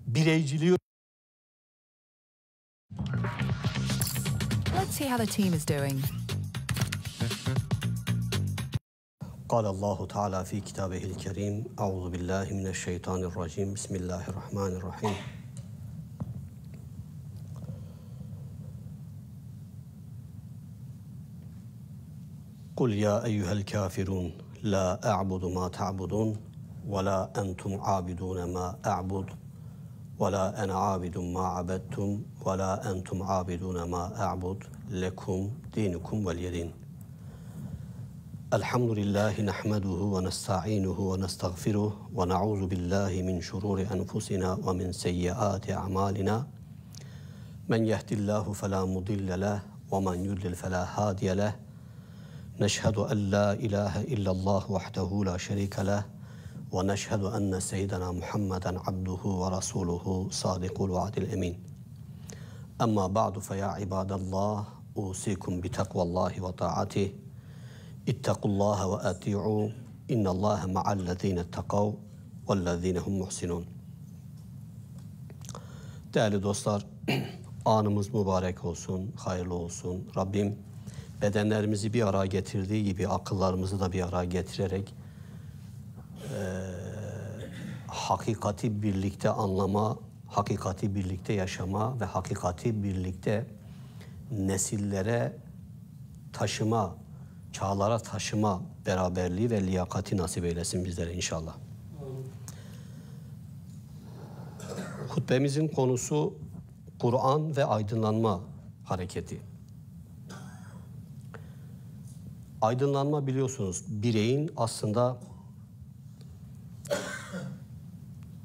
bireyciliği. Let's see how the team is doing. قال الله تعالى في كتابه الكريم أعوذ بالله من الشيطان الرجيم بسم الله الرحمن الرحيم. قل يا أيها الكافرون لا أعبد ما تعبدون ولا أنتم عابدون ما أعبد ولا أنا عابد ما عبدتم ولا أنتم عابدون ما أعبد لكم دينكم ولي دين. الحمد لله نحمده ونستعينه ونستغفره ونعوذ بالله من شرور أنفسنا ومن سيئات أعمالنا. من يهد الله فلا مضل له ومن يضلل فلا هادي له. نشهد أن لا إله إلا الله وحده لا شريك له ونشهد أن سيدنا محمدا عبده ورسوله صادق الوعد الأمين. أما بعد فيا عباد الله أوصيكم بتقوى الله وطاعته. اتقوا الله وأطيعوا إن الله مع الذين اتقوا والذين هم محسنون. Değerli dostlar, anımız mübarek olsun, hayırlı olsun. Rabbim bedenlerimizi bir araya getirdiği gibi akıllarımızı da bir araya getirerek hakikati birlikte anlama, hakikati birlikte yaşama ve hakikati birlikte nesillere taşıma, çağlara taşıma beraberliği ve liyakati nasip eylesin bizlere inşallah. Hutbemizin konusu Kur'an ve aydınlanma hareketi. Aydınlanma biliyorsunuz bireyin aslında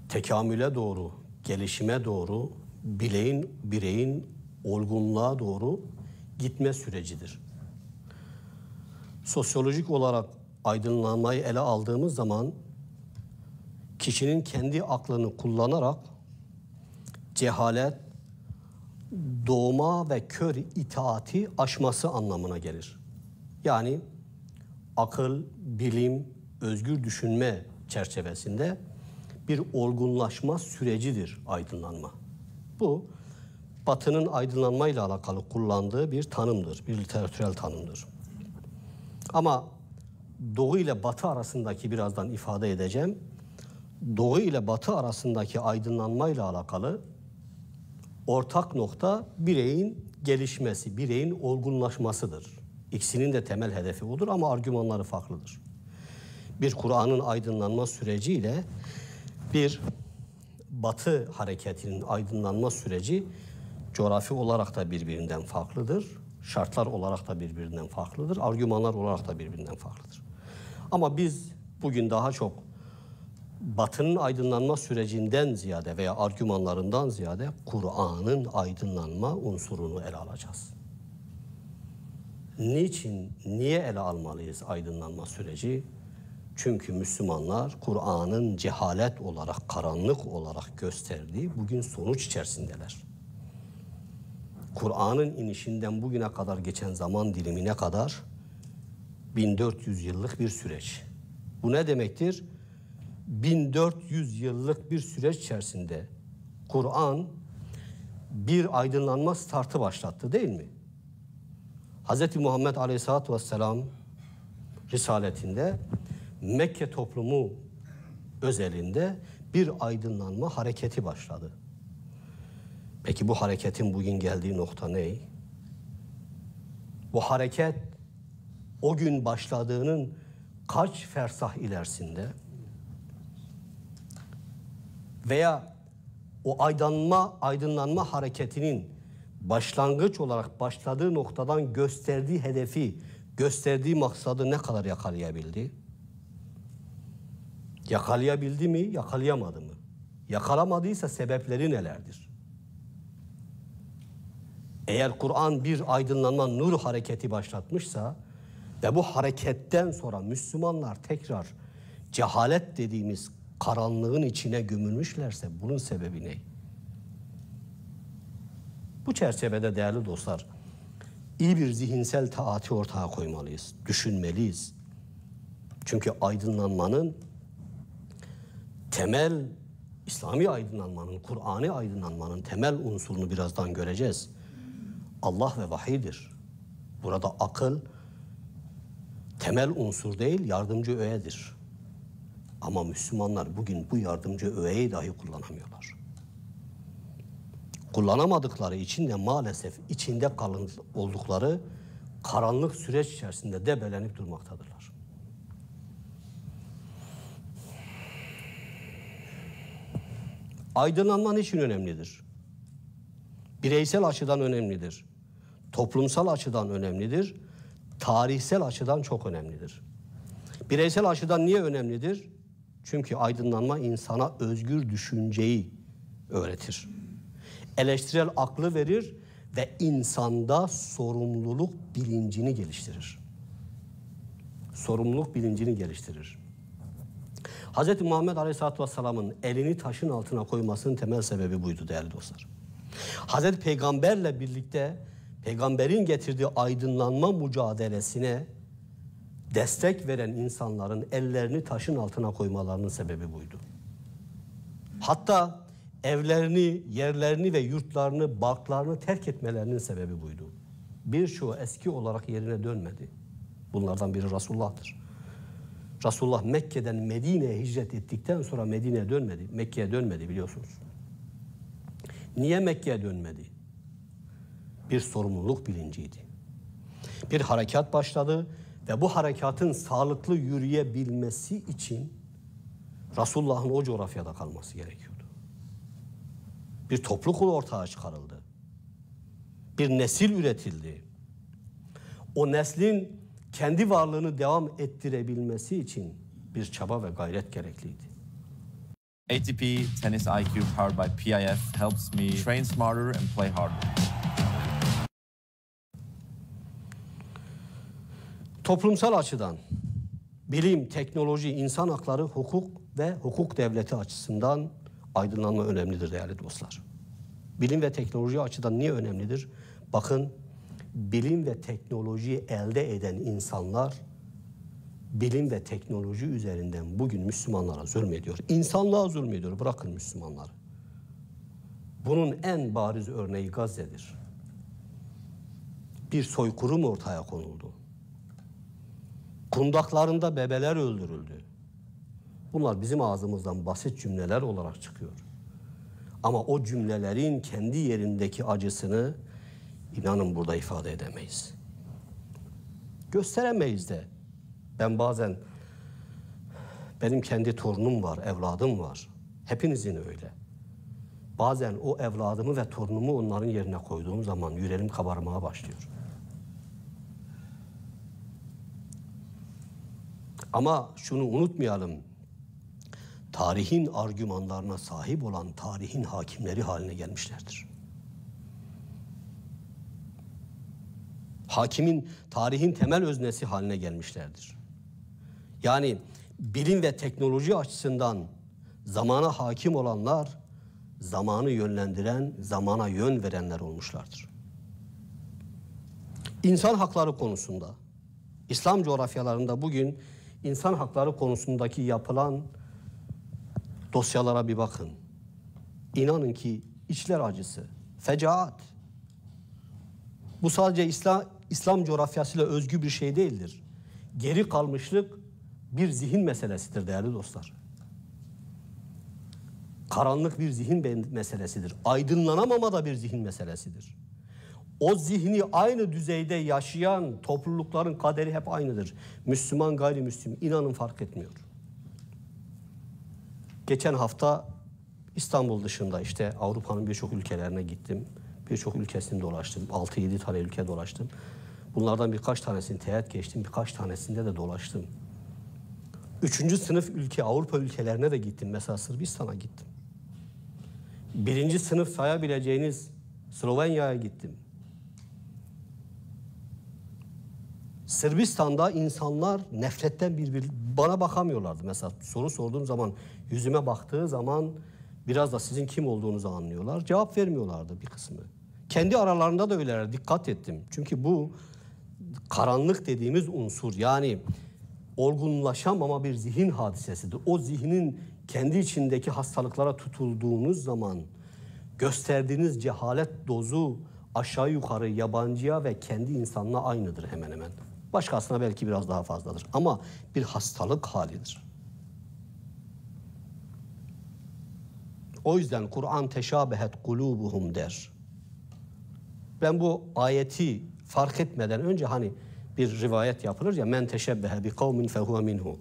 tekamüle doğru, gelişime doğru, bireyin olgunluğa doğru gitme sürecidir. Sosyolojik olarak aydınlanmayı ele aldığımız zaman kişinin kendi aklını kullanarak cehalet, doğma ve kör itaati aşması anlamına gelir. Yani akıl, bilim, özgür düşünme çerçevesinde bir olgunlaşma sürecidir aydınlanma. Bu, Batı'nın aydınlanmayla alakalı kullandığı bir tanımdır, bir literatürel tanımdır. Ama Doğu ile Batı arasındaki, birazdan ifade edeceğim, Doğu ile Batı arasındaki aydınlanmayla alakalı ortak nokta bireyin gelişmesi, bireyin olgunlaşmasıdır. İkisinin de temel hedefi odur ama argümanları farklıdır. Bir Kur'an'ın aydınlanma süreciyle bir Batı hareketinin aydınlanma süreci coğrafi olarak da birbirinden farklıdır. Şartlar olarak da birbirinden farklıdır. Argümanlar olarak da birbirinden farklıdır. Ama biz bugün daha çok Batı'nın aydınlanma sürecinden ziyade veya argümanlarından ziyade Kur'an'ın aydınlanma unsurunu ele alacağız. Niçin, niye ele almalıyız aydınlanma süreci? Çünkü Müslümanlar Kur'an'ın cehalet olarak, karanlık olarak gösterdiği bugün sonuç içerisindeler. Kur'an'ın inişinden bugüne kadar geçen zaman dilimine kadar 1400 yıllık bir süreç. Bu ne demektir? 1400 yıllık bir süreç içerisinde Kur'an bir aydınlanma startı başlattı, değil mi? Hz. Muhammed Aleyhisselatü Vesselam risaletinde Mekke toplumu özelinde bir aydınlanma hareketi başladı. Peki bu hareketin bugün geldiği nokta ne? Bu hareket o gün başladığının kaç fersah ilerisinde veya o aydınlanma hareketinin başlangıç olarak başladığı noktadan gösterdiği hedefi, gösterdiği maksadı ne kadar yakalayabildi? Yakalayabildi mi, yakalayamadı mı? Yakalamadıysa sebepleri nelerdir? Eğer Kur'an bir aydınlanma nur hareketi başlatmışsa ve bu hareketten sonra Müslümanlar tekrar cehalet dediğimiz karanlığın içine gömülmüşlerse bunun sebebi ne? Bu çerçevede değerli dostlar, iyi bir zihinsel taati ortaya koymalıyız, düşünmeliyiz. Çünkü aydınlanmanın temel İslami aydınlanmanın, Kur'an'ı aydınlanmanın temel unsurunu birazdan göreceğiz. Allah ve vahiydir. Burada akıl temel unsur değil, yardımcı öğedir. Ama Müslümanlar bugün bu yardımcı öğeyi dahi kullanamıyorlar. Kullanamadıkları için de maalesef içinde kalın oldukları karanlık süreç içerisinde debelenip durmaktadırlar. Aydınlanma niçin önemlidir? Bireysel açıdan önemlidir. Toplumsal açıdan önemlidir. Tarihsel açıdan çok önemlidir. Bireysel açıdan niye önemlidir? Çünkü aydınlanma insana özgür düşünceyi öğretir. Eleştirel aklı verir ve insanda sorumluluk bilincini geliştirir. Sorumluluk bilincini geliştirir. Hz. Muhammed Aleyhisselatü Vesselam'ın elini taşın altına koymasının temel sebebi buydu değerli dostlar. Hz. Peygamberle birlikte peygamberin getirdiği aydınlanma mücadelesine destek veren insanların ellerini taşın altına koymalarının sebebi buydu. Hatta evlerini, yerlerini ve yurtlarını, barklarını terk etmelerinin sebebi buydu. Birçoğu eski olarak yerine dönmedi. Bunlardan biri Resulullah'tır. Resulullah Mekke'den Medine'ye hicret ettikten sonra Medine'ye dönmedi. Mekke'ye dönmedi biliyorsunuz. Niye Mekke'ye dönmedi? Bir sorumluluk bilinciydi. Bir harekat başladı ve bu harekatın sağlıklı yürüyebilmesi için Resulullah'ın o coğrafyada kalması gerekiyordu. Bir topluluk ortaya çıkarıldı. Bir nesil üretildi. O neslin kendi varlığını devam ettirebilmesi için bir çaba ve gayret gerekliydi. ATP Tennis IQ powered by PIF helps me train smarter and play harder. Toplumsal açıdan bilim, teknoloji, insan hakları, hukuk ve hukuk devleti açısından aydınlanma önemlidir değerli dostlar. Bilim ve teknoloji açıdan niye önemlidir? Bakın, bilim ve teknolojiyi elde eden insanlar bilim ve teknoloji üzerinden bugün Müslümanlara zulmediyor. İnsanlığa zulmediyor. Bırakın Müslümanları. Bunun en bariz örneği Gazze'dir. Bir soykırım ortaya konuldu. Kundaklarında bebeler öldürüldü. Bunlar bizim ağzımızdan basit cümleler olarak çıkıyor. Ama o cümlelerin kendi yerindeki acısını inanın burada ifade edemeyiz. Gösteremeyiz de. Ben bazen, benim kendi torunum var, evladım var. Hepinizin öyle. Bazen o evladımı ve torunumu onların yerine koyduğum zaman yüreğim kabarmaya başlıyor. Ama şunu unutmayalım. Tarihin argümanlarına sahip olan tarihin hakimleri haline gelmişlerdir. Hakimin, tarihin temel öznesi haline gelmişlerdir. Yani bilim ve teknoloji açısından zamana hakim olanlar, zamanı yönlendiren, zamana yön verenler olmuşlardır. İnsan hakları konusunda, İslam coğrafyalarında bugün insan hakları konusundaki yapılan dosyalara bir bakın. İnanın ki içler acısı, fecaat. Bu sadece İslam coğrafyasıyla özgü bir şey değildir. Geri kalmışlık bir zihin meselesidir değerli dostlar. Karanlık bir zihin meselesidir. Aydınlanamama da bir zihin meselesidir. O zihni aynı düzeyde yaşayan toplulukların kaderi hep aynıdır. Müslüman gayrimüslim inanın fark etmiyor. Geçen hafta İstanbul dışında işte Avrupa'nın birçok ülkelerine gittim. Birçok ülkesini dolaştım. 6-7 tane ülke dolaştım. Bunlardan birkaç tanesini teğet geçtim. Birkaç tanesinde de dolaştım. 3. sınıf ülke Avrupa ülkelerine de gittim. Mesela Sırbistan'a gittim. 1. sınıf sayabileceğiniz Slovenya'ya gittim. Sırbistan'da insanlar nefretten bana bakamıyorlardı. Mesela soru sorduğum zaman yüzüme baktığı zaman biraz da sizin kim olduğunuzu anlıyorlar. Cevap vermiyorlardı bir kısmı. Kendi aralarında da öyleler. Dikkat ettim. Çünkü bu karanlık dediğimiz unsur, yani olgunlaşamama bir zihin hadisesidir. O zihnin Kendi içindeki hastalıklara tutulduğunuz zaman gösterdiğiniz cehalet dozu aşağı yukarı yabancıya ve kendi insanına aynıdır hemen hemen. Başkasına belki biraz daha fazladır ama bir hastalık halidir. O yüzden Kur'an teşabehet kulubuhum der. Ben bu ayeti fark etmeden önce hani bir rivayet yapılır ya, men teşebbehe bi kavmin fehuve minhu.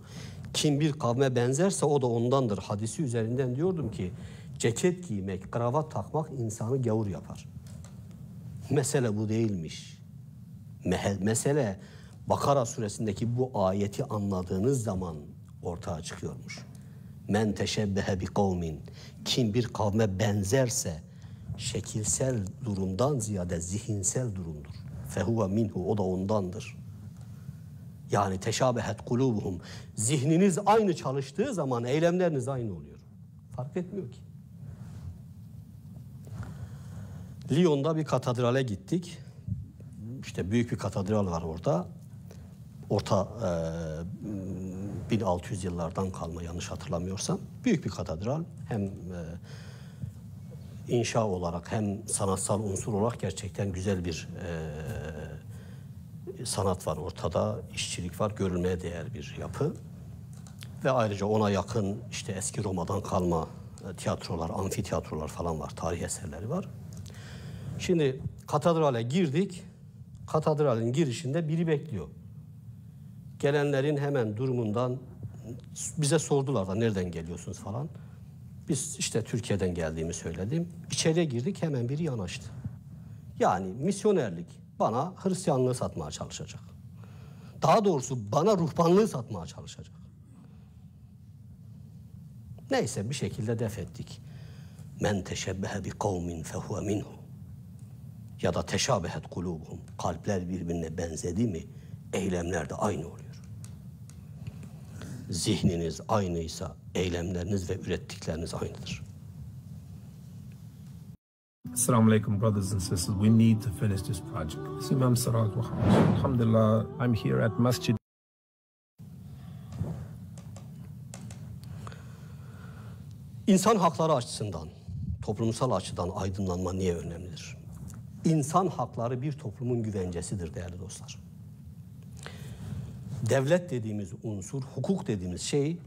Kim bir kavme benzerse o da ondandır hadisi üzerinden diyordum ki ceket giymek, kravat takmak insanı gavur yapar. Mesele bu değilmiş. Mesele Bakara suresindeki bu ayeti anladığınız zaman ortaya çıkıyormuş. Men teşebbehe bi kavmin. Kim bir kavme benzerse şekilsel durumdan ziyade zihinsel durumdur. Fehuve minhu, o da ondandır. Yani teşabehet kulubuhum. Zihniniz aynı çalıştığı zaman eylemleriniz aynı oluyor. Fark etmiyor ki. Lyon'da bir katedrale gittik. İşte büyük bir katedral var orada. Orta 1600 yıllardan kalma yanlış hatırlamıyorsam. Büyük bir katedral. Hem inşa olarak hem sanatsal unsur olarak gerçekten güzel bir sanat var ortada, işçilik var, görülmeye değer bir yapı. Ve ayrıca ona yakın işte eski Roma'dan kalma tiyatrolar, amfitiyatrolar falan var, tarih eserleri var. Şimdi katedrale girdik. Katedralin girişinde biri bekliyor. Gelenlerin hemen durumundan bize sordular da nereden geliyorsunuz falan. Biz işte Türkiye'den geldiğimi söyledim. İçeriye girdik, hemen biri yanaştı. Yani misyonerlik bana Hristiyanlığı satmaya çalışacak. Daha doğrusu bana ruhbanlığı satmaya çalışacak. Neyse bir şekilde def ettik. Men teşebbehe bi kavmin fehuve minhu. Ya da teşabehet kulubuhum. Kalpler birbirine benzedi mi eylemler de aynı oluyor. Zihniniz aynıysa eylemleriniz ve ürettikleriniz aynıdır. Assalamu alaikum, brothers and sisters. We need to finish this project. It's Imam Siraj Wahhaj. Alhamdulillah, I'm here at Masjid. İnsan hakları açısından, toplumsal açıdan aydınlanma niye önemlidir? İnsan hakları bir toplumun güvencesidir değerli dostlar. Devlet dediğimiz unsur, hukuk dediğimiz şey,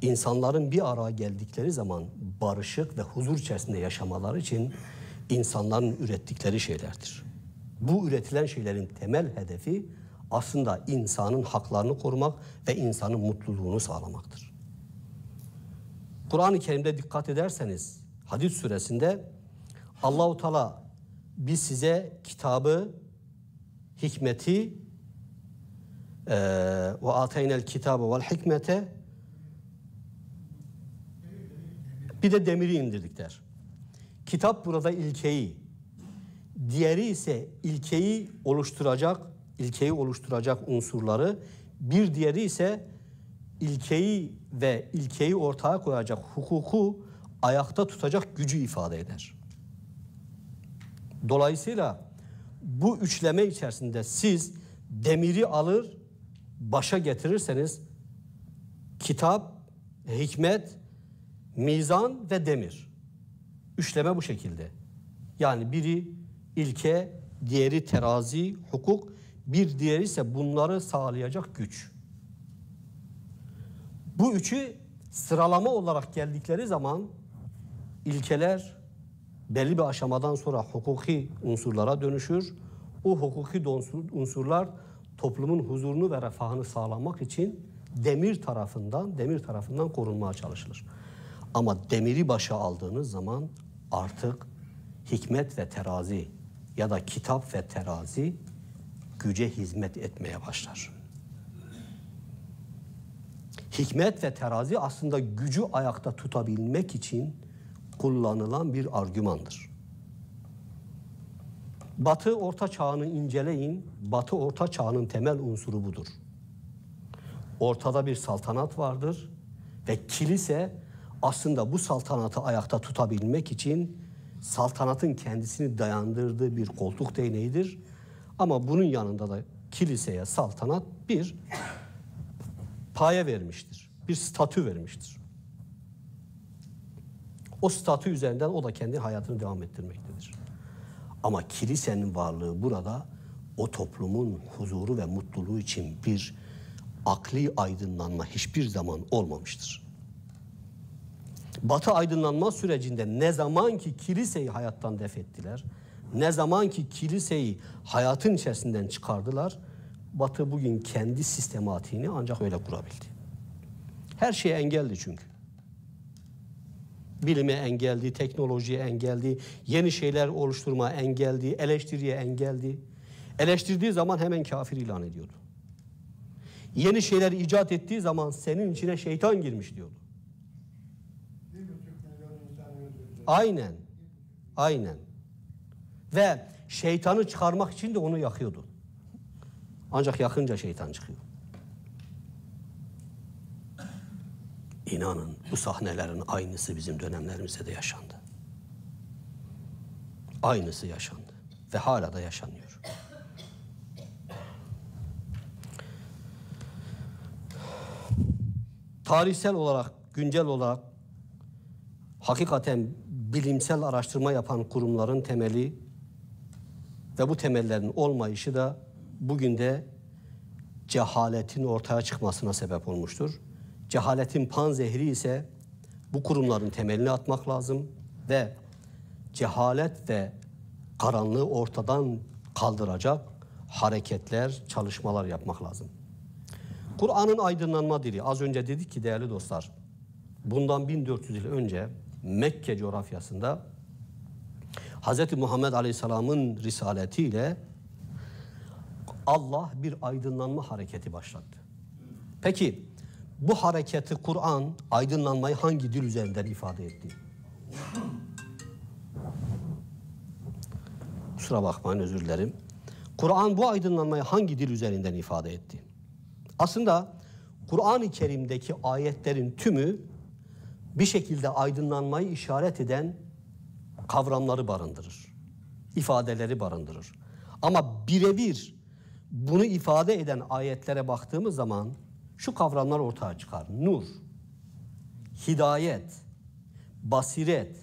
insanların bir araya geldikleri zaman barışık ve huzur içerisinde yaşamaları için insanların ürettikleri şeylerdir. Bu üretilen şeylerin temel hedefi aslında insanın haklarını korumak ve insanın mutluluğunu sağlamaktır. Kur'an-ı Kerim'de dikkat ederseniz Hadid suresinde Allahu Teala biz size kitabı, hikmeti ve ateynel kitabı vel hikmete bir de demiri indirdik der. Kitap burada ilkeyi, diğeri ise ilkeyi oluşturacak unsurları, bir diğeri ise ilkeyi ve ilkeyi ortaya koyacak hukuku ayakta tutacak gücü ifade eder. Dolayısıyla bu üçleme içerisinde siz demiri alır, başa getirirseniz kitap, hikmet, mizan ve demir. Üçleme bu şekilde. Yani biri ilke, diğeri terazi, hukuk, bir diğeri ise bunları sağlayacak güç. Bu üçü sıralama olarak geldikleri zaman ilkeler belli bir aşamadan sonra hukuki unsurlara dönüşür. O hukuki unsurlar toplumun huzurunu ve refahını sağlamak için demir tarafından korunmaya çalışılır. Ama demiri başa aldığınız zaman artık hikmet ve terazi ya da kitap ve terazi güce hizmet etmeye başlar. Hikmet ve terazi aslında gücü ayakta tutabilmek için kullanılan bir argümandır. Batı Orta Çağı'nı inceleyin. Batı Orta Çağı'nın temel unsuru budur. Ortada bir saltanat vardır ve kilise aslında bu saltanatı ayakta tutabilmek için saltanatın kendisini dayandırdığı bir koltuk değneğidir. Ama bunun yanında da kiliseye saltanat bir paye vermiştir, bir statü vermiştir. O statü üzerinden o da kendi hayatını devam ettirmektedir. Ama kilisenin varlığı burada o toplumun huzuru ve mutluluğu için bir akli aydınlanma hiçbir zaman olmamıştır. Batı aydınlanma sürecinde ne zaman ki kiliseyi hayattan def ettiler, ne zaman ki kiliseyi hayatın içerisinden çıkardılar, Batı bugün kendi sistematiğini ancak öyle kurabildi. Her şeye engeldi çünkü. Bilime engeldi, teknolojiye engeldi, yeni şeyler oluşturma engeldi, eleştiriye engeldi. Eleştirdiği zaman hemen kafir ilan ediyordu. Yeni şeyler icat ettiği zaman senin içine şeytan girmiş diyordu. Aynen, aynen. Ve şeytanı çıkarmak için de onu yakıyordu. Ancak yakınca şeytan çıkıyor. İnanın bu sahnelerin aynısı bizim dönemlerimizde de yaşandı. Aynısı yaşandı ve hala da yaşanıyor. Tarihsel olarak, güncel olarak hakikaten bilimsel araştırma yapan kurumların temeli ve bu temellerin olmayışı da bugün de cehaletin ortaya çıkmasına sebep olmuştur. Cehaletin panzehri ise bu kurumların temelini atmak lazım ve cehalet ve karanlığı ortadan kaldıracak hareketler, çalışmalar yapmak lazım. Kur'an'ın aydınlanma dili, az önce dedik ki değerli dostlar, bundan 1400 yıl önce Mekke coğrafyasında Hz. Muhammed Aleyhisselam'ın risaletiyle Allah bir aydınlanma hareketi başlattı. Peki bu hareketi Kur'an aydınlanmayı hangi dil üzerinden ifade etti? Kusura bakmayın, özür dilerim. Kur'an bu aydınlanmayı hangi dil üzerinden ifade etti? Aslında Kur'an-ı Kerim'deki ayetlerin tümü bir şekilde aydınlanmayı işaret eden kavramları barındırır. İfadeleri barındırır. Ama birebir bunu ifade eden ayetlere baktığımız zaman şu kavramlar ortaya çıkar. Nur, hidayet, basiret,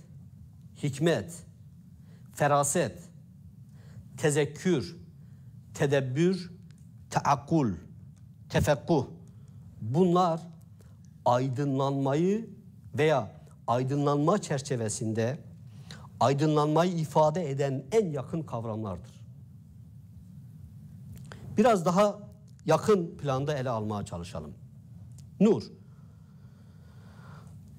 hikmet, feraset, tezekkür, tedebbür, teakkul, tefekkuh. Bunlar aydınlanmayı veya aydınlanma çerçevesinde aydınlanmayı ifade eden en yakın kavramlardır. Biraz daha yakın planda ele almaya çalışalım. Nur.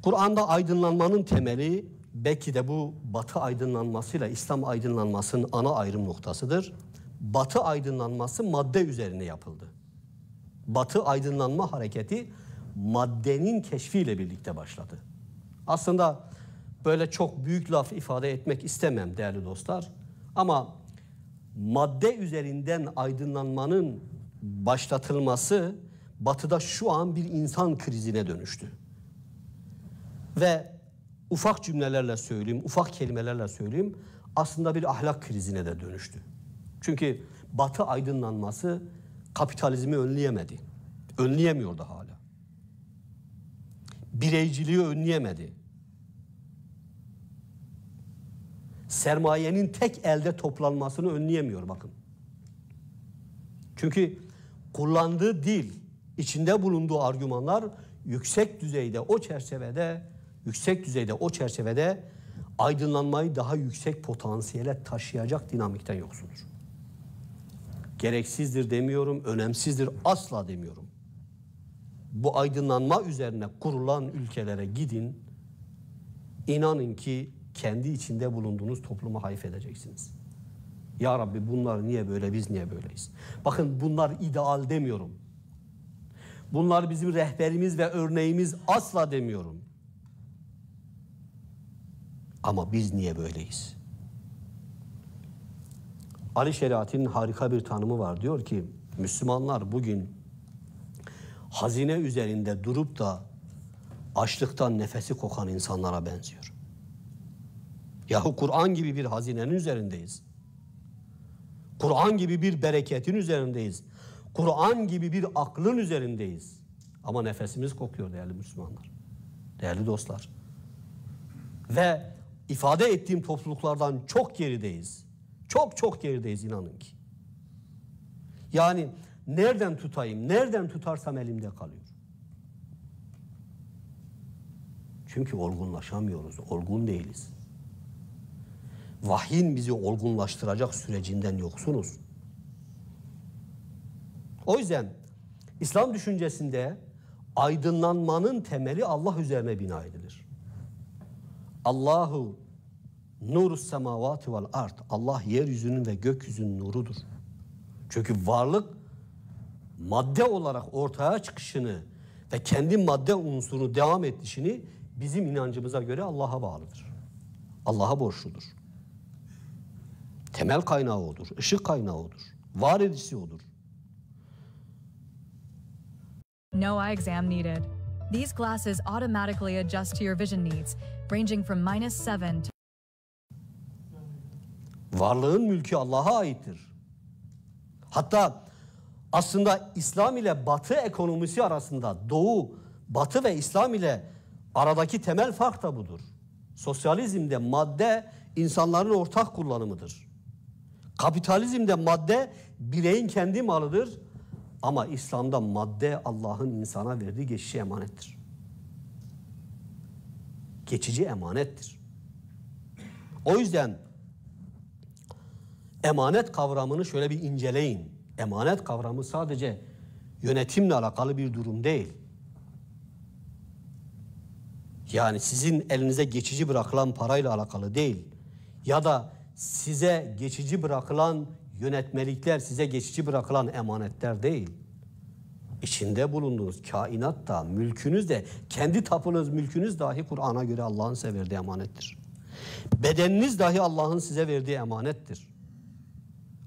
Kur'an'da aydınlanmanın temeli belki de bu Batı aydınlanmasıyla İslam aydınlanmasının ana ayrım noktasıdır. Batı aydınlanması madde üzerine yapıldı. Batı aydınlanma hareketi maddenin keşfiyle birlikte başladı. Aslında böyle çok büyük laf ifade etmek istemem değerli dostlar. Ama madde üzerinden aydınlanmanın başlatılması Batı'da şu an bir insan krizine dönüştü. Ve ufak cümlelerle söyleyeyim, ufak kelimelerle söyleyeyim, aslında bir ahlak krizine de dönüştü. Çünkü Batı aydınlanması kapitalizmi önleyemedi. Önleyemiyordu hala. Bireyciliği önleyemedi. Sermayenin tek elde toplanmasını önleyemiyor bakın. Çünkü kullandığı dil, içinde bulunduğu argümanlar yüksek düzeyde o çerçevede, yüksek düzeyde o çerçevede aydınlanmayı daha yüksek potansiyele taşıyacak dinamikten yoksundur. Gereksizdir demiyorum, önemsizdir asla demiyorum. Bu aydınlanma üzerine kurulan ülkelere gidin, inanın ki kendi içinde bulunduğunuz topluma hayf edeceksiniz. Ya Rabbi bunlar niye böyle, biz niye böyleyiz? Bakın bunlar ideal demiyorum. Bunlar bizim rehberimiz ve örneğimiz asla demiyorum. Ama biz niye böyleyiz? Ali Şeriati'nin harika bir tanımı var. Diyor ki Müslümanlar bugün hazine üzerinde durup da açlıktan nefesi kokan insanlara benziyor. Yahu Kur'an gibi bir hazinenin üzerindeyiz. Kur'an gibi bir bereketin üzerindeyiz. Kur'an gibi bir aklın üzerindeyiz. Ama nefesimiz kokuyor değerli Müslümanlar. Değerli dostlar. Ve ifade ettiğim topluluklardan çok gerideyiz. Çok çok gerideyiz inanın ki. Yani nereden tutayım, nereden tutarsam elimde kalıyor. Çünkü olgunlaşamıyoruz, olgun değiliz. Vahyin bizi olgunlaştıracak sürecinden yoksunuz. O yüzden İslam düşüncesinde aydınlanmanın temeli Allah üzerine bina edilir. Allahu nurus semavati vel ard. Allah yeryüzünün ve gökyüzünün nurudur. Çünkü varlık madde olarak ortaya çıkışını ve kendi madde unsurunu devam etişini bizim inancımıza göre Allah'a bağlıdır. Allah'a borçludur. Temel kaynağı odur, ışık kaynağı odur, var edicisi odur. No eye exam needed. These glasses automatically adjust to your vision needs, ranging from -7 to... Varlığın mülkü Allah'a aittir. Hatta aslında İslam ile Batı ekonomisi arasında Doğu, Batı ve İslam ile aradaki temel fark da budur. Sosyalizmde madde insanların ortak kullanımıdır. Kapitalizmde madde bireyin kendi malıdır. Ama İslam'da madde Allah'ın insana verdiği geçici emanettir. Geçici emanettir. O yüzden emanet kavramını şöyle bir inceleyin. Emanet kavramı sadece yönetimle alakalı bir durum değil. Yani sizin elinize geçici bırakılan parayla alakalı değil. Ya da size geçici bırakılan yönetmelikler, size geçici bırakılan emanetler değil. İçinde bulunduğunuz kainat da, mülkünüz de, kendi tapunuz, mülkünüz dahi Kur'an'a göre Allah'ın size verdiği emanettir. Bedeniniz dahi Allah'ın size verdiği emanettir.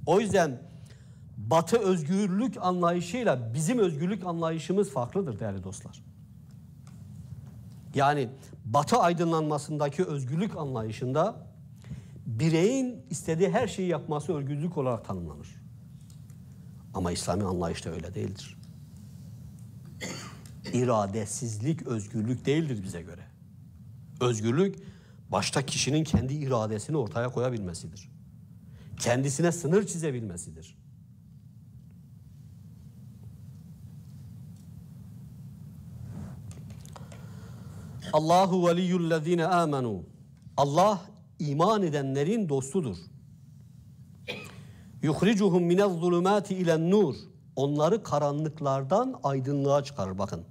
O yüzden Batı özgürlük anlayışıyla bizim özgürlük anlayışımız farklıdır değerli dostlar. Yani Batı aydınlanmasındaki özgürlük anlayışında bireyin istediği her şeyi yapması özgürlük olarak tanımlanır. Ama İslami anlayışta öyle değildir. İradesizlik özgürlük değildir bize göre. Özgürlük başta kişinin kendi iradesini ortaya koyabilmesidir. Kendisine sınır çizebilmesidir. Allahu veliyyullezine amenu. Allah iman edenlerin dostudur. Yuhricuhum minez-zulumati ilen-nur. Onları karanlıklardan aydınlığa çıkarır. Bakın.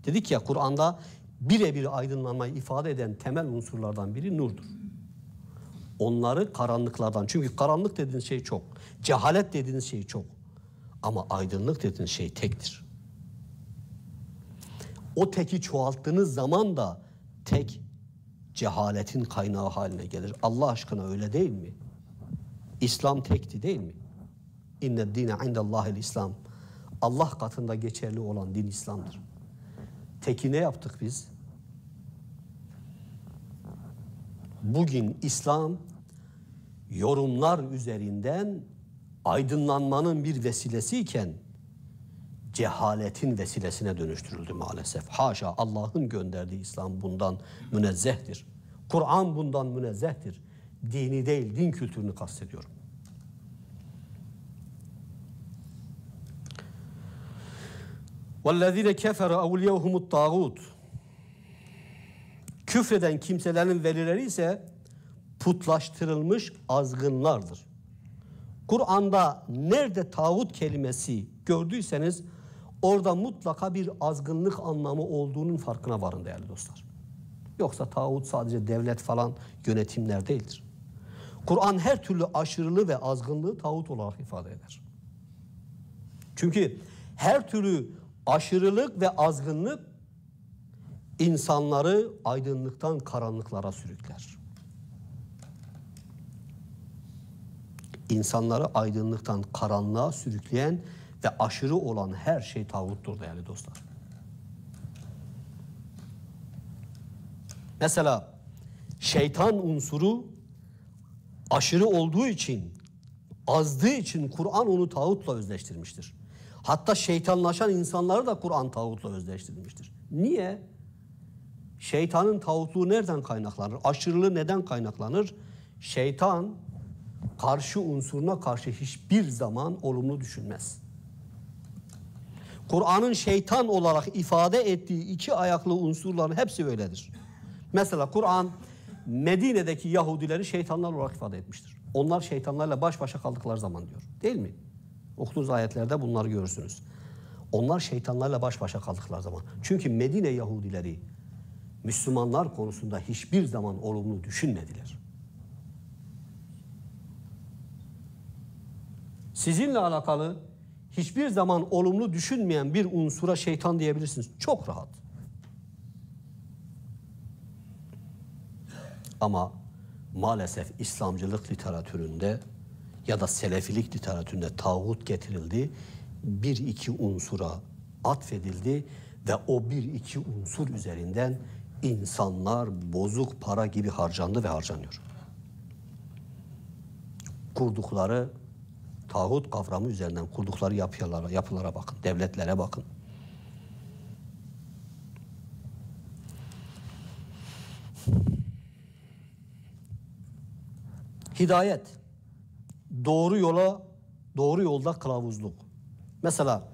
Dedik ya Kur'an'da birebir aydınlanmayı ifade eden temel unsurlardan biri nurdur. Onları karanlıklardan. Çünkü karanlık dediğiniz şey çok. Cehalet dediğiniz şey çok. Ama aydınlık dediğiniz şey tektir. O teki çoğalttığınız zaman da tek cehaletin kaynağı haline gelir. Allah aşkına öyle değil mi? İslam tekti değil mi? İnne dine indellahil İslam. Allah katında geçerli olan din İslam'dır. Teki ne yaptık biz? Bugün İslam yorumlar üzerinden aydınlanmanın bir vesilesiyken cehaletin vesilesine dönüştürüldü maalesef. Haşa, Allah'ın gönderdiği İslam bundan münezzehtir. Kur'an bundan münezzehtir. Dini değil, din kültürünü kastediyorum. وَالَّذ۪ينَ كَفَرَ اَوْلِيَهُمُ الطَّاغُوتُ. Küfreden kimselerin velileri ise putlaştırılmış azgınlardır. Kur'an'da nerede tağut kelimesi gördüyseniz orada mutlaka bir azgınlık anlamı olduğunun farkına varın değerli dostlar. Yoksa tağut sadece devlet falan yönetimler değildir. Kur'an her türlü aşırılığı ve azgınlığı tağut olarak ifade eder. Çünkü her türlü aşırılık ve azgınlık insanları aydınlıktan karanlıklara sürükler. İnsanları aydınlıktan karanlığa sürükleyen ve aşırı olan her şey tağuttur değerli dostlar. Mesela şeytan unsuru aşırı olduğu için, azdığı için Kur'an onu tağutla özleştirmiştir. Hatta şeytanlaşan insanları da Kur'an tağutla özleştirmiştir. Niye? Şeytanın tağutluğu nereden kaynaklanır? Aşırılığı neden kaynaklanır? Şeytan karşı unsuruna karşı hiçbir zaman olumlu düşünmez. Kur'an'ın şeytan olarak ifade ettiği iki ayaklı unsurların hepsi öyledir. Mesela Kur'an Medine'deki Yahudileri şeytanlar olarak ifade etmiştir. Onlar şeytanlarla baş başa kaldıkları zaman diyor. Değil mi? Okuduğunuz ayetlerde bunları görürsünüz. Onlar şeytanlarla baş başa kaldıkları zaman. Çünkü Medine Yahudileri Müslümanlar konusunda hiçbir zaman olumlu düşünmediler. Sizinle alakalı hiçbir zaman olumlu düşünmeyen bir unsura şeytan diyebilirsiniz. Çok rahat. Ama maalesef İslamcılık literatüründe ya da Selefilik literatüründe tağut getirildi. Bir iki unsura atfedildi ve o bir iki unsur üzerinden insanlar bozuk para gibi harcandı ve harcanıyor. Kurdukları tağut kavramı üzerinden kurdukları yapılara bakın, devletlere bakın. Hidayet, doğru yola, doğru yolda kılavuzluk. Mesela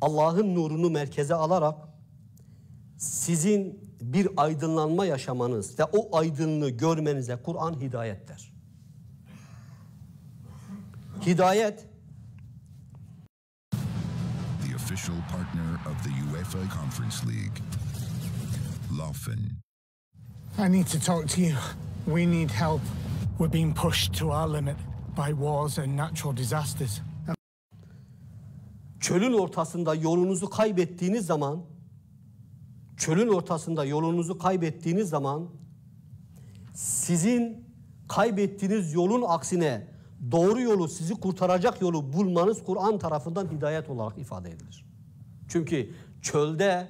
Allah'ın nurunu merkeze alarak sizin bir aydınlanma yaşamanız ve o aydınlığı görmenize Kur'an hidayet der. Hidayet. The official partner of the UEFA Conference League, Laufen. I need to talk to you. We need help. We're being pushed to our limit by wars and natural disasters. Çölün ortasında yolunuzu kaybettiğiniz zaman, çölün ortasında yolunuzu kaybettiğiniz zaman sizin kaybettiğiniz yolun aksine doğru yolu, sizi kurtaracak yolu bulmanız Kur'an tarafından hidayet olarak ifade edilir. Çünkü çölde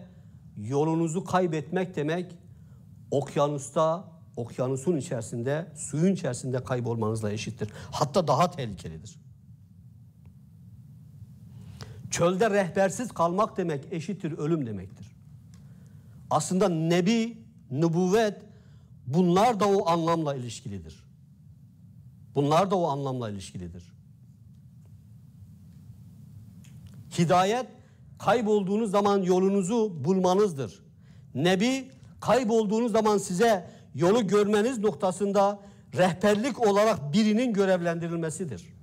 yolunuzu kaybetmek demek okyanusta, okyanusun içerisinde, suyun içerisinde kaybolmanızla eşittir. Hatta daha tehlikelidir. Çölde rehbersiz kalmak demek eşittir ölüm demektir. Aslında nebi, nübüvvet bunlar da o anlamla ilişkilidir. Bunlar da o anlamla ilişkilidir. Hidayet kaybolduğunuz zaman yolunuzu bulmanızdır. Nebi kaybolduğunuz zaman size yolu görmeniz noktasında rehberlik olarak birinin görevlendirilmesidir.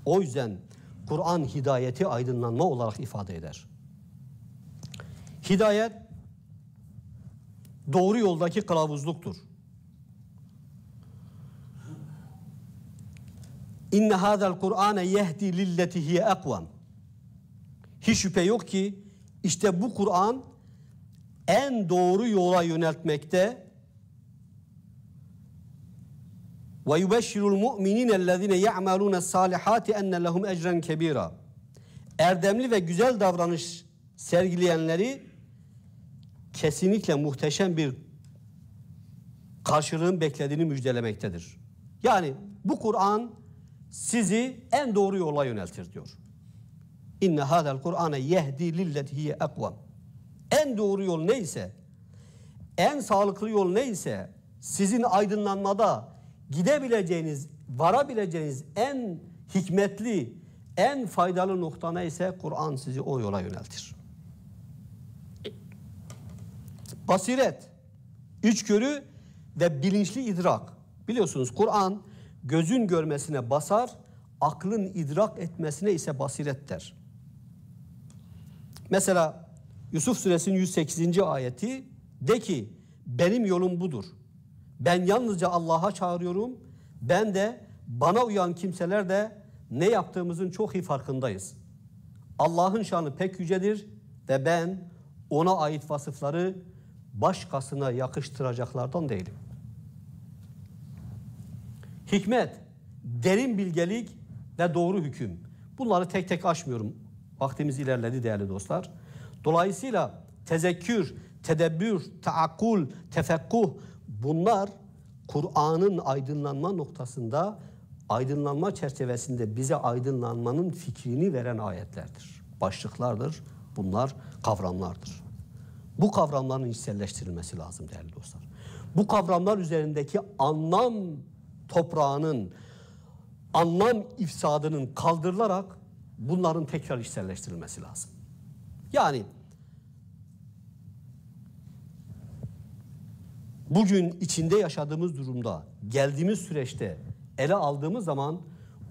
O yüzden Kur'an hidayeti aydınlanma olarak ifade eder. Hidayet doğru yoldaki kılavuzluktur. İnne hâzel Kur'âne yehdi lilleti hiye ekvem. Hiç şüphe yok ki işte bu Kur'an en doğru yola yöneltmekte ve yubeşşirul mu'minînellezîne ya'melûnes-sâlihâti enne lehum ecren kebîrâ. Erdemli ve güzel davranış sergileyenleri kesinlikle muhteşem bir karşılığın beklediğini müjdelemektedir. Yani bu Kur'an sizi en doğru yola yöneltir diyor. İnne hâzel Kur'âne yehdi lilleti hiye ekvem. En doğru yol neyse, en sağlıklı yol neyse, sizin aydınlanmada gidebileceğiniz, varabileceğiniz en hikmetli, en faydalı nokta neyse Kur'an sizi o yola yöneltir. Basiret, içgörü ve bilinçli idrak. Biliyorsunuz Kur'an gözün görmesine basar, aklın idrak etmesine ise basiret der. Mesela Yusuf suresinin 108. ayeti de ki benim yolum budur. Ben yalnızca Allah'a çağırıyorum. Ben de bana uyan kimseler de ne yaptığımızın çok iyi farkındayız. Allah'ın şanı pek yücedir ve ben ona ait vasıfları başkasına yakıştıracaklardan değilim. Hikmet, derin bilgelik ve doğru hüküm. Bunları tek tek açmıyorum. Vaktimiz ilerledi değerli dostlar. Dolayısıyla tezekkür, tedebbür, taakkul, tefekkuh bunlar Kur'an'ın aydınlanma noktasında, aydınlanma çerçevesinde bize aydınlanmanın fikrini veren ayetlerdir. Başlıklardır, bunlar kavramlardır. Bu kavramların içselleştirilmesi lazım değerli dostlar. Bu kavramlar üzerindeki anlam toprağının, anlam ifsadının kaldırılarak bunların tekrar içselleştirilmesi lazım. Yani bugün içinde yaşadığımız durumda, geldiğimiz süreçte ele aldığımız zaman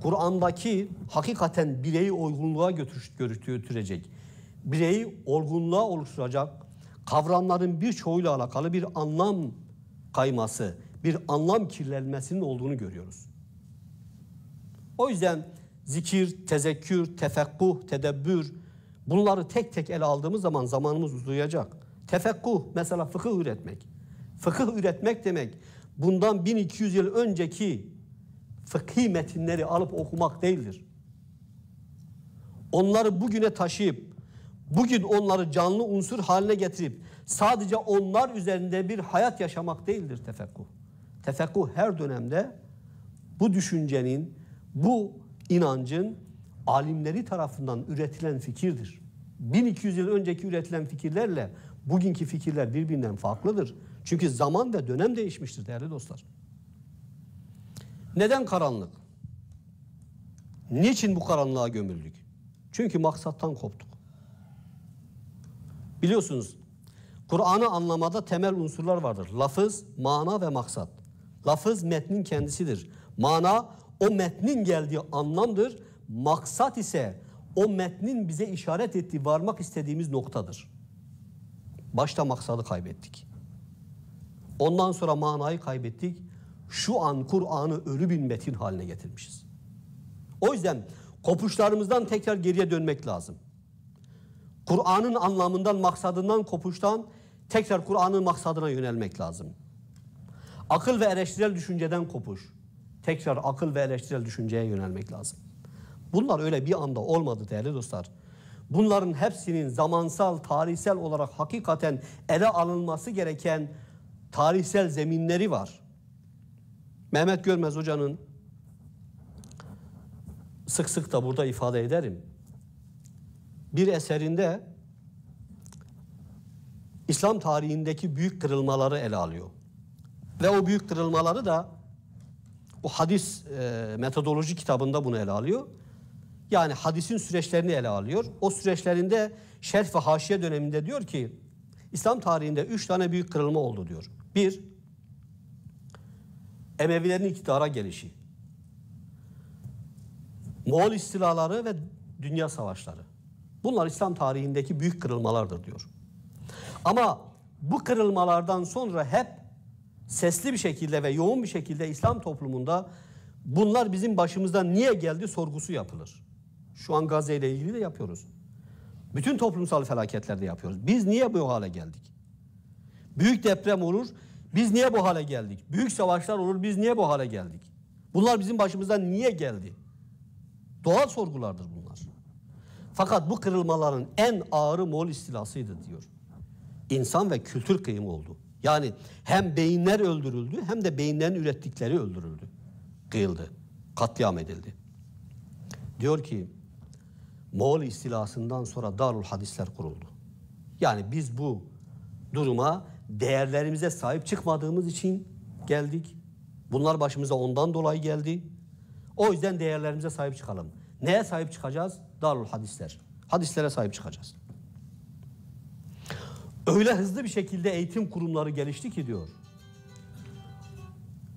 Kur'an'daki hakikaten bireyi olgunluğa götürecek, bireyi olgunluğa oluşturacak kavramların birçoğuyla alakalı bir anlam kayması, bir anlam kirlenmesinin olduğunu görüyoruz. O yüzden zikir, tezekkür, tefekkuh, tedebbür, bunları tek tek ele aldığımız zaman zamanımız uzayacak. Tefekkuh mesela fıkıh üretmek. Fıkıh üretmek demek bundan 1200 yıl önceki fıkhi metinleri alıp okumak değildir. Onları bugüne taşıyıp, bugün onları canlı unsur haline getirip sadece onlar üzerinde bir hayat yaşamak değildir tefekkuh. Tefekkuh her dönemde bu düşüncenin, bu inancın alimleri tarafından üretilen fikirdir. 1200 yıl önceki üretilen fikirlerle bugünkü fikirler birbirinden farklıdır. Çünkü zaman ve dönem değişmiştir değerli dostlar. Neden karanlık? Niçin bu karanlığa gömüldük? Çünkü maksattan koptuk. Biliyorsunuz Kur'an'ı anlamada temel unsurlar vardır. Lafız, mana ve maksat. Lafız metnin kendisidir. Mana o metnin geldiği anlamdır. Maksat ise o metnin bize işaret ettiği, varmak istediğimiz noktadır. Başta maksadı kaybettik. Ondan sonra manayı kaybettik. Şu an Kur'an'ı ölü bir metin haline getirmişiz. O yüzden kopuşlarımızdan tekrar geriye dönmek lazım. Kur'an'ın anlamından, maksadından kopuştan tekrar Kur'an'ın maksadına yönelmek lazım. Akıl ve eleştirel düşünceden kopuş. Tekrar akıl ve eleştirel düşünceye yönelmek lazım. Bunlar öyle bir anda olmadı değerli dostlar. Bunların hepsinin zamansal, tarihsel olarak hakikaten ele alınması gereken tarihsel zeminleri var. Mehmet Görmez Hoca'nın sık sık da burada ifade ederim. Bir eserinde İslam tarihindeki büyük kırılmaları ele alıyor. Ve o büyük kırılmaları da o hadis metodoloji kitabında bunu ele alıyor. Yani hadisin süreçlerini ele alıyor. O süreçlerinde şerh ve haşiye döneminde diyor ki İslam tarihinde 3 tane büyük kırılma oldu diyor. 1. Emevilerin iktidara gelişi. Moğol istilaları ve dünya savaşları. Bunlar İslam tarihindeki büyük kırılmalardır diyor. Ama bu kırılmalardan sonra hep sesli bir şekilde ve yoğun bir şekilde İslam toplumunda bunlar bizim başımızdan niye geldi sorgusu yapılır. Şu an Gazze ile ilgili de yapıyoruz. Bütün toplumsal felaketlerde yapıyoruz. Biz niye bu hale geldik? Büyük deprem olur, biz niye bu hale geldik? Büyük savaşlar olur, biz niye bu hale geldik? Bunlar bizim başımızdan niye geldi? Doğal sorgulardır bunlar. Fakat bu kırılmaların en ağırı Moğol istilasıydı diyor. İnsan ve kültür kıyımı oldu. Yani hem beyinler öldürüldü hem de beyinlerin ürettikleri öldürüldü. Kıyıldı, katliam edildi. Diyor ki Moğol istilasından sonra Darül Hadisler kuruldu. Yani biz bu duruma değerlerimize sahip çıkmadığımız için geldik. Bunlar başımıza ondan dolayı geldi. O yüzden değerlerimize sahip çıkalım. Neye sahip çıkacağız? Darül Hadisler. Hadislere sahip çıkacağız. Öyle hızlı bir şekilde eğitim kurumları gelişti ki diyor.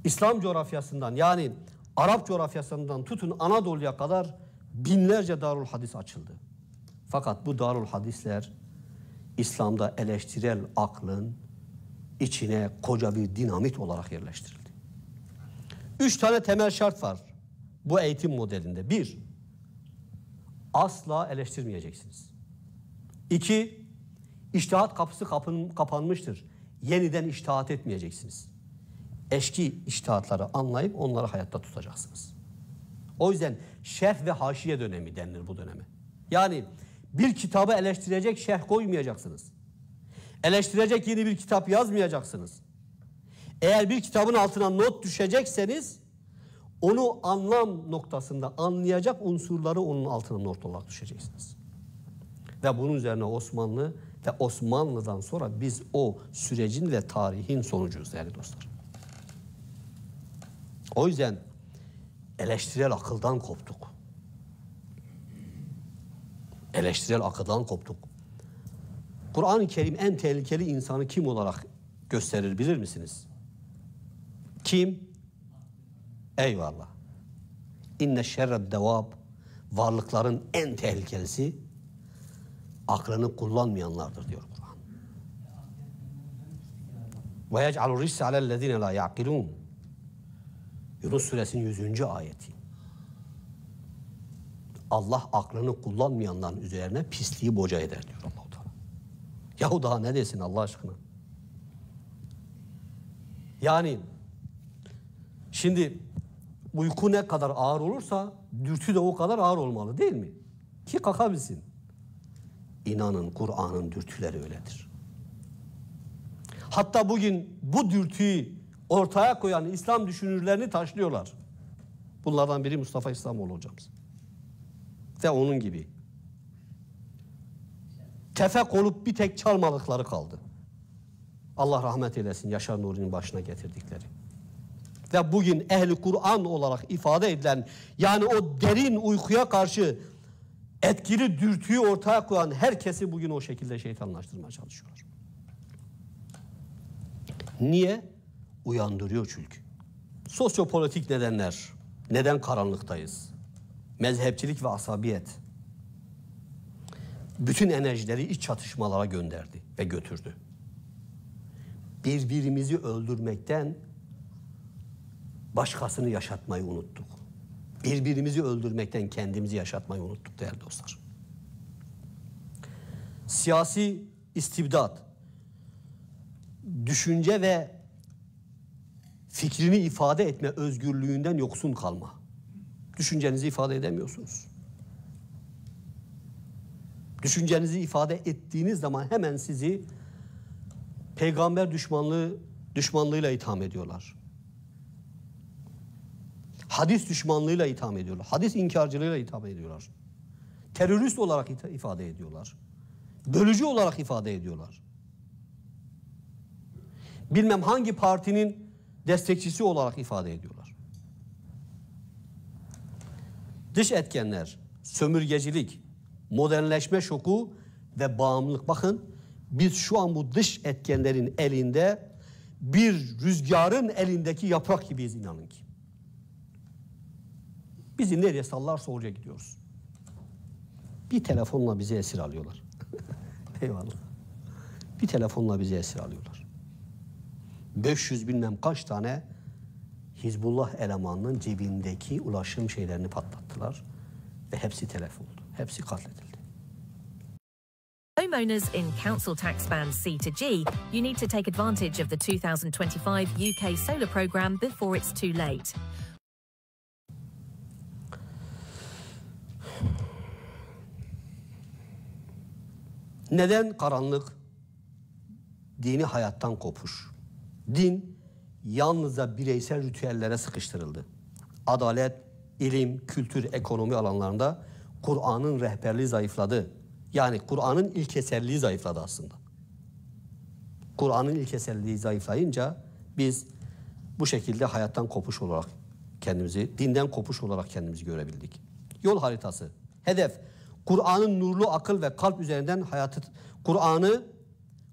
İslam coğrafyasından yani Arap coğrafyasından tutun Anadolu'ya kadar binlerce Darül Hadis açıldı. Fakat bu Darül Hadisler İslam'da eleştirel aklın içine koca bir dinamit olarak yerleştirildi. 3 tane temel şart var bu eğitim modelinde. 1. Asla eleştirmeyeceksiniz. 2. İçtihat kapısı kapanmıştır. Yeniden içtihat etmeyeceksiniz. Eski içtihatları anlayıp onları hayatta tutacaksınız. O yüzden şerh ve haşiye dönemi denilir bu döneme. Yani bir kitabı eleştirecek şerh koymayacaksınız. Eleştirecek yeni bir kitap yazmayacaksınız. Eğer bir kitabın altına not düşecekseniz onu anlam noktasında anlayacak unsurları onun altına not olarak düşeceksiniz. Ve bunun üzerine Osmanlı Ve Osmanlı'dan sonra biz o sürecin ve tarihin sonucuyuz değerli dostlar. O yüzden eleştirel akıldan koptuk. Eleştirel akıldan koptuk. Kur'an-ı Kerim en tehlikeli insanı kim olarak gösterir bilir misiniz? Kim? Eyvallah. İnne şerred devab, varlıkların en tehlikelisi aklını kullanmayanlardır diyor Kur'an. Ve yec'alu risse alellezine la ya'kilun. Yunus suresinin 100. ayeti. Allah aklını kullanmayanların üzerine pisliği boca eder diyor Allah-u Teala. Yahu daha ne desin Allah aşkına? Yani şimdi uyku ne kadar ağır olursa dürtü de o kadar ağır olmalı değil mi? Ki kalkabilsin. İnanın Kur'an'ın dürtüleri öyledir. Hatta bugün bu dürtüyü ortaya koyan İslam düşünürlerini taşlıyorlar. Bunlardan biri Mustafa İslamoğlu hocamız. Ve onun gibi. Tefek olup bir tek çalmalıkları kaldı. Allah rahmet eylesin Yaşar Nuri'nin başına getirdikleri. Ve bugün ehli Kur'an olarak ifade edilen, yani o derin uykuya karşı etkili dürtüyü ortaya koyan herkesi bugün o şekilde şeytanlaştırmaya çalışıyorlar. Niye? Uyandırıyor çünkü. Sosyopolitik nedenler. Neden karanlıktayız? Mezhepçilik ve asabiyet. Bütün enerjileri iç çatışmalara gönderdi ve götürdü. Birbirimizi öldürmekten başkasını yaşatmayı unuttuk. Birbirimizi öldürmekten kendimizi yaşatmayı unuttuk değerli dostlar. Siyasi istibdat, düşünce ve fikrini ifade etme özgürlüğünden yoksun kalma. Düşüncenizi ifade edemiyorsunuz. Düşüncenizi ifade ettiğiniz zaman hemen sizi peygamber düşmanlığıyla itham ediyorlar. Hadis düşmanlığıyla itham ediyorlar. Hadis inkarcılığıyla itham ediyorlar. Terörist olarak ifade ediyorlar. Bölücü olarak ifade ediyorlar. Bilmem hangi partinin destekçisi olarak ifade ediyorlar. Dış etkenler, sömürgecilik, modernleşme şoku ve bağımlılık. Bakın biz şu an bu dış etkenlerin elinde bir rüzgarın elindeki yaprak gibiyiz inanın ki. Bizi nereye sallarsa oraya gidiyoruz. Bir telefonla bizi esir alıyorlar. Eyvallah. Bir telefonla bizi esir alıyorlar. 500 bilmem kaç tane Hizbullah elemanının cebindeki ulaşım şeylerini patlattılar. Ve hepsi telef oldu. Hepsi katledildi. Homeowners in council tax band C to G, you need to take advantage of the 2025 UK solar programme before it's too late. Neden karanlık? Dini hayattan kopuş. Din yalnızca bireysel ritüellere sıkıştırıldı. Adalet, ilim, kültür, ekonomi alanlarında Kur'an'ın rehberliği zayıfladı. Yani Kur'an'ın ilkeselliği zayıfladı aslında. Kur'an'ın ilkeselliği zayıflayınca biz bu şekilde hayattan kopuş olarak kendimizi, dinden kopuş olarak kendimizi görebildik. Yol haritası, hedef, Kur'an'ın nurlu akıl ve kalp üzerinden hayatı,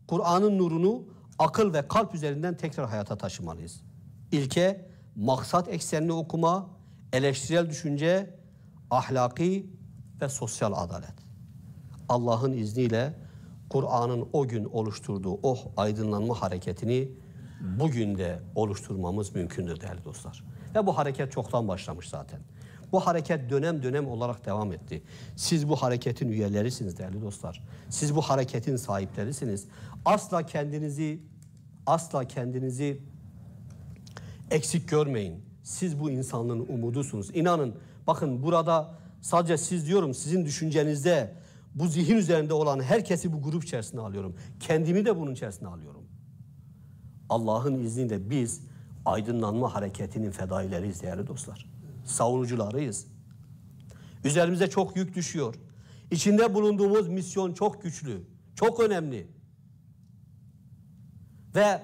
Kur'an'ın nurunu akıl ve kalp üzerinden tekrar hayata taşımalıyız. İlke, maksat eksenli okuma, eleştirel düşünce, ahlaki ve sosyal adalet. Allah'ın izniyle Kur'an'ın o gün oluşturduğu o aydınlanma hareketini bugün de oluşturmamız mümkündür değerli dostlar. Ve bu hareket çoktan başlamış zaten. Bu hareket dönem dönem olarak devam etti. Siz bu hareketin üyelerisiniz değerli dostlar. Siz bu hareketin sahiplerisiniz. Asla kendinizi eksik görmeyin. Siz bu insanlığın umudusunuz. İnanın, bakın burada sadece siz diyorum, sizin düşüncenizde bu zihin üzerinde olan herkesi bu grup içerisine alıyorum. Kendimi de bunun içerisine alıyorum. Allah'ın izniyle biz aydınlanma hareketinin fedaileriyiz değerli dostlar. Savunucularıyız. Üzerimize çok yük düşüyor. İçinde bulunduğumuz misyon çok güçlü, Çok önemli. Ve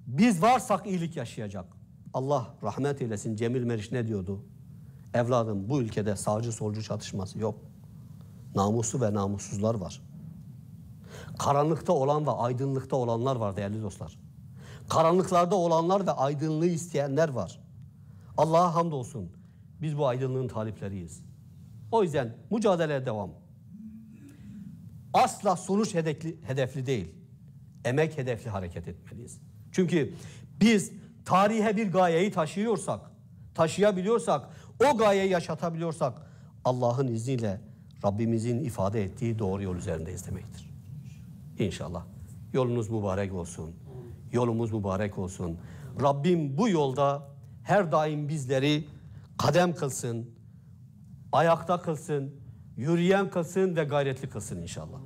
biz varsak iyilik yaşayacak. Allah rahmet eylesin, Cemil Meriç ne diyordu? Evladım, bu ülkede sağcı solcu çatışması yok. Namuslu ve namussuzlar var. Karanlıkta olan ve aydınlıkta olanlar var değerli dostlar. Karanlıklarda olanlar ve aydınlığı isteyenler var. Allah'a hamdolsun. Biz bu aydınlığın talipleriyiz. O yüzden mücadeleye devam. Asla sonuç hedefli değil. Emek hedefli hareket etmeliyiz. Çünkü biz tarihe bir gayeyi taşıyorsak, taşıyabiliyorsak, o gayeyi yaşatabiliyorsak Allah'ın izniyle Rabbimizin ifade ettiği doğru yol üzerindeyiz demektir. İnşallah. Yolunuz mübarek olsun. Yolumuz mübarek olsun. Rabbim bu yolda her daim bizleri kadem kılsın, ayakta kılsın, yürüyen kılsın ve gayretli kılsın inşallah.